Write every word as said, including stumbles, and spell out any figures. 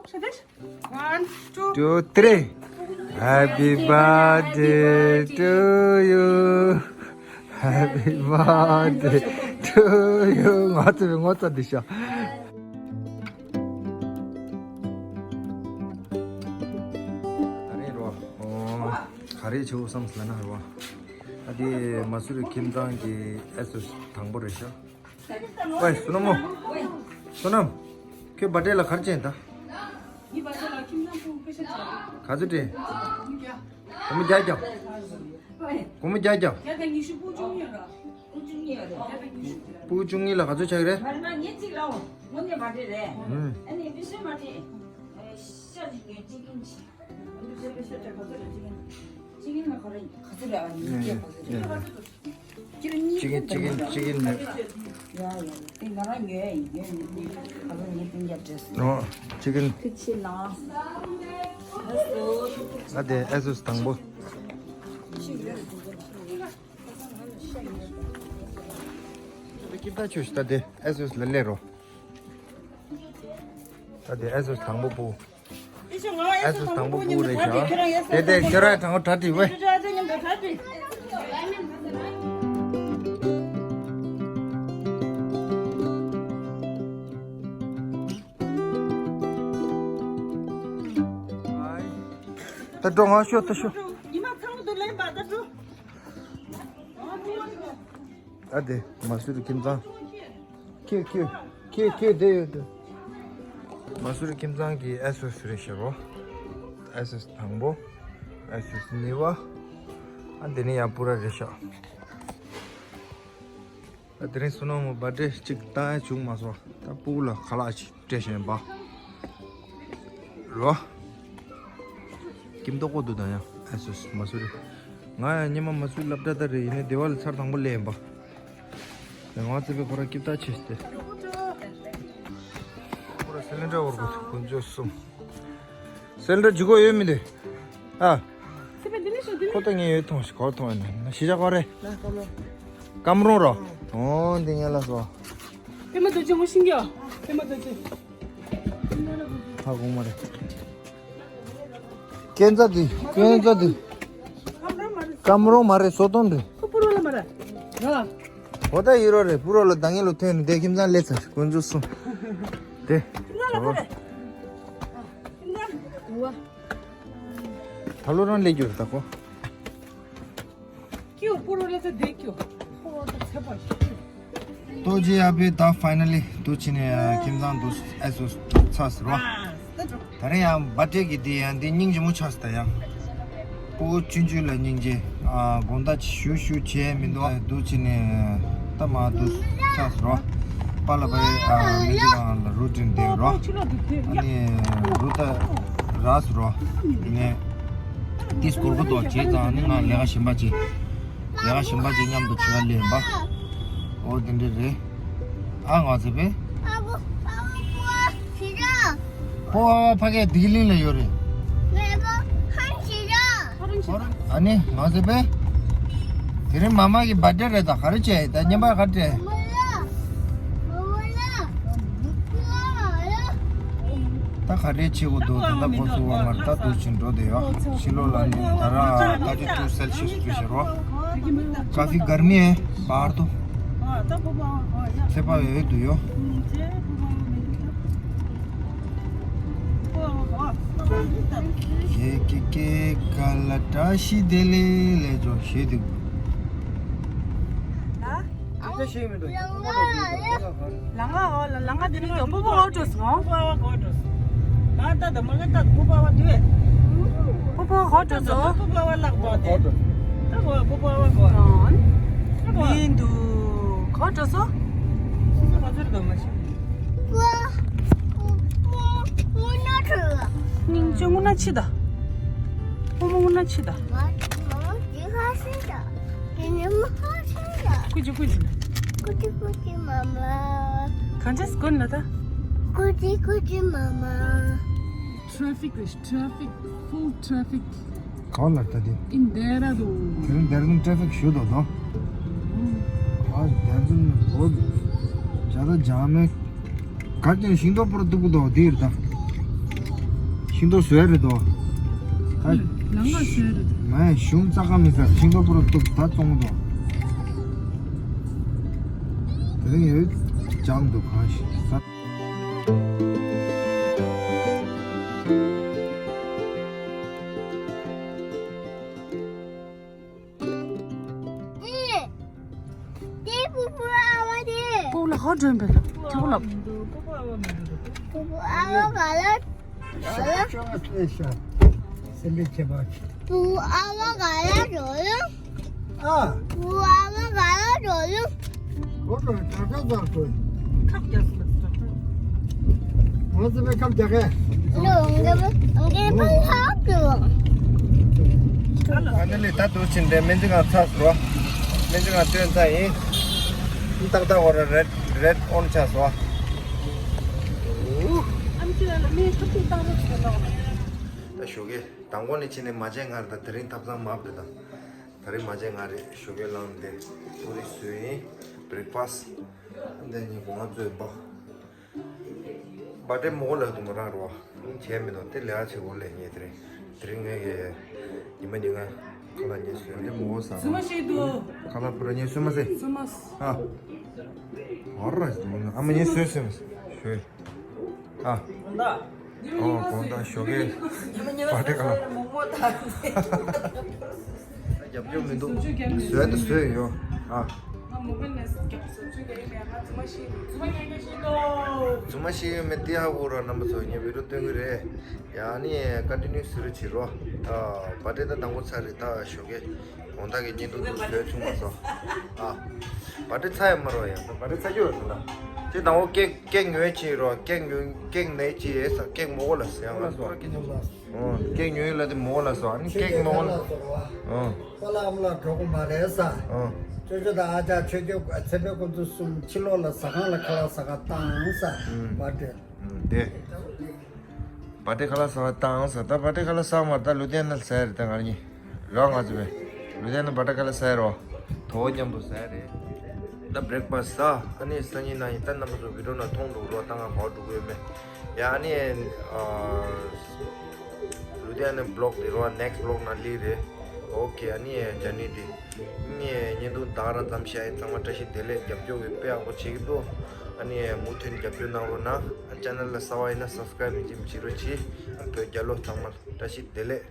One, two, three. Happy birthday to you. Happy birthday to you. ང་ཚོ་ངོ་ཚ་འདི་ཤ། ད་རེད་རོ། ཨོ། ག་རེ་བྱེད་དགོས་བསམ་ཟེར་ན་རོ། ཨ་དེ་མ་སུ་རི་ཁྱིམ་ཚང་གི་ཨེ་སོ་སི་དང་པོ་རེད་ཤག་ཝེ་བསོད་ནམས་མོ། བསོད་ནམས། ཁྱོད་བར་ཐི་ཌེ་ལ་ག་རེ་བྱས་ད། ག་ཚོད་སྤྲད། སྒོར་མོ་བརྒྱ་བརྒྱ། སྒོར་མོ་བརྒྱ་བརྒྱ། སྤུ་གུ་བཅུ་གཉིས་ལ་ག་ཚོད་ཆགས་ཀྱི་རེད། ཨུམ། གཅིག་གིན་གཅིག་གིན་གཅིག་གིན་མེད། ཡ་ཡ། དེ་ང་རང་ཉོས་ཡིན་ཉོས་ཡིན། ཨོ། གཅིག་གིན། ཐུགས་རྗེ་གནང་། ཨ་དེ་ཨེ་སོ་སི་དང་པོ། ཀི་ཏ་ཆོས་ད་དེ་ཨེ་སོ་སི་ལ་ལས་རོ། ད་དེ་ཨེ་སོ་སི་དང་པོ་པོ། ཨེ་སོ་སི་དང་པོ་པོ་རེད་ཤག་དེ་དེ་ཁྱོད་རང་དང་པོ་གྲ་སྒྲིག་ཝེ། ད་འགྲོ་ང་ཤོག་ད་ཤོག་ཉི་མ་ཚང་མ་དུ་ལེན་པ་ད་འགྲོ། ཨ་དེ་མ་སུ་རི་ཁྱིམ་ཚང་། ཁྱོད་ཁྱོད་ཁྱོད་ཁྱོད་དེ་ཡོད་དེ། མ་སུ་རི་ཁྱིམ་ཚང་གི་ཨེ་སོ་སི་རེད་ཤག་རོ། ཨེ་སོ་སི་དང་པོ། ཨེ་སོ་སི་གཉིས་པ། ཨ་དེ་ནི་ཡང་པུ་ར་རེད་ཤག་ཨ་དེ་རིང་བསོད་ནམས་མོ་བར་ཐི་ཌེ་གཅིག་བཏང་ཡ་བྱུང་མ་སོང་། ད་སྤུ་གུ་ལ་ཁ་ལག་ཅིག་སྤྲད་བཞིན་པ། རོ། ཀིམ་ཏོག་པོ་འདུག་ད་ཡང་ཨེ་སོ་སི་མ་སུ་རི། ང་ཡང་ཉི་མ་མ་སུ་རི་སློབ་གྲྭ་ད་རེད་ཡིན་ནའི་དེ་བ་ལ་ཚར་དང་པོ་སླེབས་ཡིན་པ། ཡང་ང་ཚེ་པའི་ཁོ་ར་ཀིབ་ཏ་ཆེ་སྟེ། ཁོ་ར་སི་ལིན་ཌར་འོར་གོ་དགུ་བཅུ་གསུམ། སི་ལིན་ཌར་ཇི་གོ་ཡོད་མི་འདུག་ཨ། ཁོ་ད་ངས་ཡོད་མཐོང་ཞིག་གོ་མཐོང་ཡིན་ན་ཤི་ཆ་གོ་རེད། སྐམ་རོང་རོ། ཨོ་འདི་ངས་ལ་སོ། པད་མ་རྡོ་རྗེ་ངོ་ཤེས་ཀྱི་ཡོད། པད་མ་རྡོ་རྗེ། ཧ་གོ་མ་རེད། ཀན་ཛ་དེ་ཀན་ཛ་དེ། སྐམ་རོང་མ་རེད་བཟོ་སྟོན་རེད། ཁོ་པུ་རོ་ལ་མ་རེད། ར། འོ་ད་ཡི་རོ་རེད་པུ་རོ་ལ་ད་ངེད་ལོ་ཐོན་ནས་དེ་ཁྱིམ་ཚང་སླེབས་ཚར་དགུ་བཅུ་གསུམ། དེ། ཁྱིམ་ཚང་ལ་ཐོན་རེད། ཁྱིམ་ཚང་། ད་ལོ་རང་སླེབས་རྒྱུ་རེད་ད་ཁོ། ཀྱུ་པུ་རོ་ལ་ཚ་བསྡད་ཀྱུ། པུ་རོ་ད་ཚ་པ་ཞིག་ཀྱུ། ཏོ་ཇི་ཨ་པེ་ད་ཕའི་ནལ་ལི་དུ་ཕྱིན་ནས་ཁྱིམ་ཚང་དུ་ཨེ་སོ་ཚ་ཟེར་བ། ད་རེས་ཡང་བར་ཐི་ཌེ་གི་དེ་ཡང་དེ་སྙིང་རྗེ་མོ་ཆགས་སོང་ད་ཡང་། སྤུ་གུ་ཆུང་ཆུང་ལ་སྙིང་རྗེ། ཨ་དགོང་དག་ཅིག་ཞུ་ཞུ་བྱས་མི་འདུག་ཨ་དུ་ཕྱིན་ནས་ད་མ་དུ་ཆགས་སོང་རོ། པཱ་ལགས་པའི་ཨ་མི་ཚེ་གང་ལ་རུ་ཊིན་དེ་རོ། ཨ་ནི་རུ་ད་རག་སོང་རོ། ནས། ཏིས་སྐོར་གོ་ཏོ་བྱས་ཙང་ནི་ང་ལས་ཀ་གཞན་པ་བྱེད། ལས་ཀ་གཞན་པ་བྱེད་མཉམ་དུ་བྱེད་ལ་ལེན་པ། ཨོ་དེ་འདྲ་རེད། ཨ་ང་ཚེ་པེ། ཕོ་བ་ཕ་གའི་དིག་ལིང་ལ་ཡོད་རེད། ཨ་ནི་ང་ཚེ་པེ། དེ་རིང་མ་མ་གི་བར་ཐི་ཌེ་རེད་ད་ག་རེ་བྱས་ད་བརྙན་པར་ག་རེ་སྤྲད། ད་ག་རེ་བྱེད་དགོས་འདུག་ད་ལྟ་ཁོ་ཚོ་བ་མར་ད་འདུག་ཕྱིན་འགྲོ་བསྡད་ཡོད། ཕྱི་ལོགས་ལ་ནི་ད་ར་ད་ཅི་ཏུ་སེལ་ཤི་སུ་ཤི་རོ། ཀ་ཕི་གར་མི་ཨེ་བར་དུ་ཚེ་པ་ཡོད་དུ་ཡོད། ཀེ་ཀེ་ཀེ་ག་ལ་བཀྲ་ཤིས་བདེ་ལེགས་ལས་འཇོག་ཞེས་འདུག་ཨ་ཤེས་མི་འདུག་ལང་ང་འོ་ལ་ལང་ང་དེ་ནི་ཡོད། སྤོ་བོ་འོ་འགྲོ་སོང་། སྤོ་བོ་འོ་འགྲོ་སོང་། ང་ད་ད་མ་ང་ད་སྤོ་བོ་འོ་དེ་བས། སྤོ་བོ་འོ་འགྲོ་སོང་། སྤོ་བོ་འོ་ལག་པ་དེ། ད་གོ་སྤོ་བོ་འོ་གོ། མི་འདུག་འོ་འགྲོ་སོང་། སྤོ་བོ་འོ་ཚོར་དོ་མ་ཤི། སྙིང་རྗེ་སྔོན་ན་ཕྱི་ད། སྤོ་བོ་སྔོན་ན་ཕྱི་ད། ཀུ་ཅི་ཀུ་ཅི། ཀུ་ཅི་ཀུ་ཅི་མ་མ། གང་ཅི་སྐོར་ན་ད། ཀུ་ཅི་ཀུ་ཅི་མ་མ། Traffic རེད། Traffic, full traffic གང་ལ་ད་དེ། In Dehradun དེ་རིང་ལྡེ་ར་ལྡུན་ཊ་ཕིག་ཞུ་དོ་དོ། ཨ་ལྡེ་ར་ལྡུན་གོ་ཇ་ད་ཇ་མེ་གར་ཀྱང་ཤིང་ཏོག་པོར་འདུག་གོ་དོ་དེ་རེད་ད། ཤིང་ཏོག་བཟོས་རེད་དོ། ད་ལང་ཀ་བཟོས་རེད། མ་ཡ་གཞུང་རྩ་ཁ་མི་ཟ། ཤིང་ཏོག་པུ་རུ་གཏུབ་ད་བཙོང་དོ། དེ་རིང་ཡོད་ཅང་འདུག་གང་ཞིག་ཟ། དེ་པུ་པུ་ཨ་བ་དེ། པུ་ལ་ཧ་འདྲེན་པས། ཁྱོད་ལ། པུ་པུ་ཨ་བ་ག་ལ། ཤ་ཤ་ང་ཐོས་ཤ། སེམས་པའི་ཁྱད་པར། པུ་ཨ་བ་ག་ལ་འགྲོ་ཡོང་། ཨ། པུ་ཨ་བ་ག་ལ་འགྲོ་ཡོང་། གོ་ལོ་ད་ད་ད་ཁོས། ཁབ་རྒྱག་སོང་ད། ང་ཚོ་མེ་ཁབ་རྒྱག་གས། ལོ་ངེ་བ་ངེ་བ་ལྷག་ཏུ། ཨ་ནི་ལས་ད་དུ་ཕྱིན་ཏེ་སྨན་རྩིས་ཁང་ཚར་སོང་། སྨན་རྩིས་ཁང་ཐོན་ཚར་ཡིན། ཏག་ཏག་འོ་ར་རེད་རེད་ཨོན་ཆགས་སོང་། ཨམ་ཅི་ལ་ལ་མེ་ཁབ་ཏུ་བཏང་རོགས་བྱེད་ལོ། ད་ཞོགས་ཀས་དང་པོ་ནས་ཕྱིན་ནས་མ་བྱས་ང་རེད། ད་དེ་རིང་ཐབ་ཚང་མ་བསྡད་དང་། ད་རེས་མ་བྱས་ང་རེད། ཞོགས་ཀས་ལངས་ཏེ་ཨུ་རིགས་བཟོས་ཡིན། བྷི་རེག་ཕ་སི། འདི་ནི་སྒོ་ང་ཚོའི་པ། བ་ཏྲེ་མོ་ལ་དུ་མ་རང་རོ། བྱས་མི་འདུག་དེ་ལས་ཆེ་བོ་ལས་ཉེ་དེ་རེད། དེ་རིང་ངས་ཀྱི་ཉི་མ་ཉི་ལྔ་ཁ་ལག་ཉེ་སོང་། དེ་མོ་ཟ། ཟི་མ་ཤེས་འདུག་ཁ་ལག་པུ་ར་ཉེ་སོང་མ་ཟེ། ཟི་མ། ཨ། ཨོ་ར་ཟི་མ་ཨ་མ་ཉེ་སོང་ཟེ་མ་ཟེ། ཞོས། ཨ། ཨོ་དགོང་དག་ཞོགས་ཀས་བ་ཏྲེ་ཁ་ལག་རྒྱབ་སྐྱོར་མི་འདུག་བཟོས་ཏེ་བཟོས་ཡོད། ཨ། ང་མོ་པན་ནས་རྒྱབ་བཟོ་བཅོས་ཀྱི་ཡིན་པས་ང་རྫུན་མ་ཤེས་འདུག་རྫུན་མ་ཉན་མཁན་ཤེས་འདུག་རྫུན་མ་ཤེས་ཡོད་མེད་དེ་ཧ་གོ་རོགས། རྣམ་པ་ཚོ་ངས་བི་ཌིའོ་སྟོན་གི་རེད། ཡ་ཨ་ནི་ཀོན་ཊི་ནིའུ་བཟོ་རོགས་བྱེད་རོགས། ཨ། བ་ཏྲེ་ད་དང་པོ་ཚར་རེད། ད་ཞོགས་ཀས་དགོང་དག་གི་བརྙན་ཐུང་དུ་བཟོས་ཚུགས་མ་སོང་། ཨ། བ་ཏྲེ་ཚར་ཡ་མ་རོགས་ཡ། ད་བ་ཏྲེ་ཚར་རྒྱུ་རེད་ད། ཁྱེད་དང་པོ་ཀེག་ཀེག་ཉོས་བྱེད་རོགས། ཀེག་ཉོས་ཀེག་ནས་བྱེད་ཡས་ས་ཀེག་མོ་གོ་ལ་ཟེར་ཡ་ང་ཚོ་ར་ཀེག་ཉོས་ལ། ཨོ། ཀེག་ཉོས་ལ་དེ་མོ་ལ་སོ། ཨ་ནི་ཀེག་མོ་ལ། ཨོ། པ་ལགས་ཨ་མ་ལགས་འགྲོ་གི་མ་རེད་ས། ཨོ། ཅོ་ཅོ་དང་ཨ་ཅག་ཆོས་སྐྱོང་ཚེ་འཕེལ་ཁོང་ཚོ་གསུམ་ཕྱི་ལོགས་ལ་ཟ་ཁང་ལ་ཁ་ལག་ཟ་ག་བཏང་ས། ཨུམ། བ་ཏྲེ། ཨུམ་དེ། བ་ཏྲེ་ཁ་ལག་ཟ་ག་བཏང་ས། ད་བ་ཏྲེ་ཁ་ལག་ཟ་མ་ད་ལུ་དེ་ན་ཟ་རེད་ད་ང་གཉིས། རང་ང་ཚོ་བས། ལུ་དེ་ན་བ་ཏྲེ་ཁ་ལག་ཟ་རོ། དོ་མཉམ་དུ་ཟ་རེད། ད་བྷི་རེག་ཕ་སི་ད། ཨ་ནི་སང་ཉིན་ན་ཡིན་ད་རྣམ་པ་ཚོ་བི་ཌིའོ་ནང་མཐོང་འགྲོ་རོགས། ད་ང་ག་པར་འགྲོ་གི་ཡོད་མེད། ཡ་ཨ་ནི། ཨ། ལུ་དེ་ཨ་ནི་བི་ལོག་དེ་རོ་ནེག་སི་བི་ལོག་ནང་སླེབས་རེད། ཨོ་ཁེ། ཨ་ནི་ཇར་ནི་དེ། ངས་བརྙན་ཐུང་ད་ག་རང་ཙམ་བཤད་ཡིན། ཚང་མ་བཀྲ་ཤིས་བདེ་ལེགས། རྒྱབ་སྐྱོར་བས་དཔེ་ཡག་པོ་བྱེད་ཀྱི་འདུག་ཨ་ནི་མུ་མཐུད་རྒྱབ་སྐྱོར་གནང་རོགས་གནང་། ཨ་ཅེ་ནལ་ལ་གསར་པ་ཡིན་ན་སབ་སི་ཀ་རེབ་མི་བྱེད་མི་བྱེད་རོགས་གྱིས། ཨ་བོད་རྒྱལ་ལོ་ཚང་མ་བཀྲ་ཤིས་བདེ་ལེགས།